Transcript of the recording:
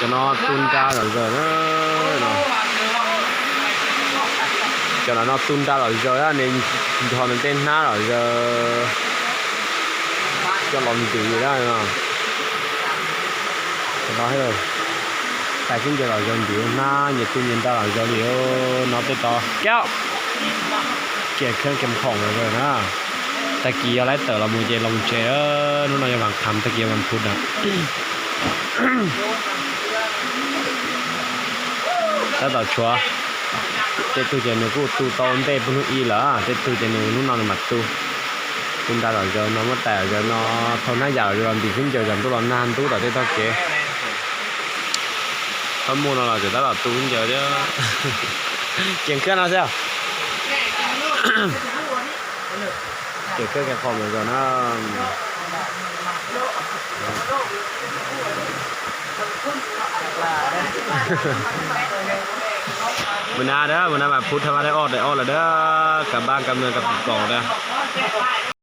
No tu nra lom zaws na. Cov no tu nra lom zaws na, nws ncho nws tej hnab lom zaws coj los ntim na. Tais xib ncaws lom zaws ntim hnab, nyias tu nyias nra lom zaws li no tej tod. Kiav kheeb kiav phoom lom zaws na. Tag kis yog laib tawm los mus ces los tsev, hnub no yog vas qham tag kis yog vas phuv na. Tab tom tshuav, tej tug ces nws kuj tu tau ntej puag hnub ib lawm, tej tug ces nws hnub no nws mam tu. Tu nra lom zaws no, muab tais lom zaws no, thau hnab yam lom zaws los ntim xib ncaws, tsam ntuj los nag ntub tom tej tog kev. Txhob muaj no los tseem tab tom tu xib ncaws thiab. Ceem khawb no xwb. Ceem khawb kiag qhov mus zog na. Mus na dab, mus na mas phuv tha va dab, ob dab ob lawm dab, kab npab kab nws kab pim kaus dab.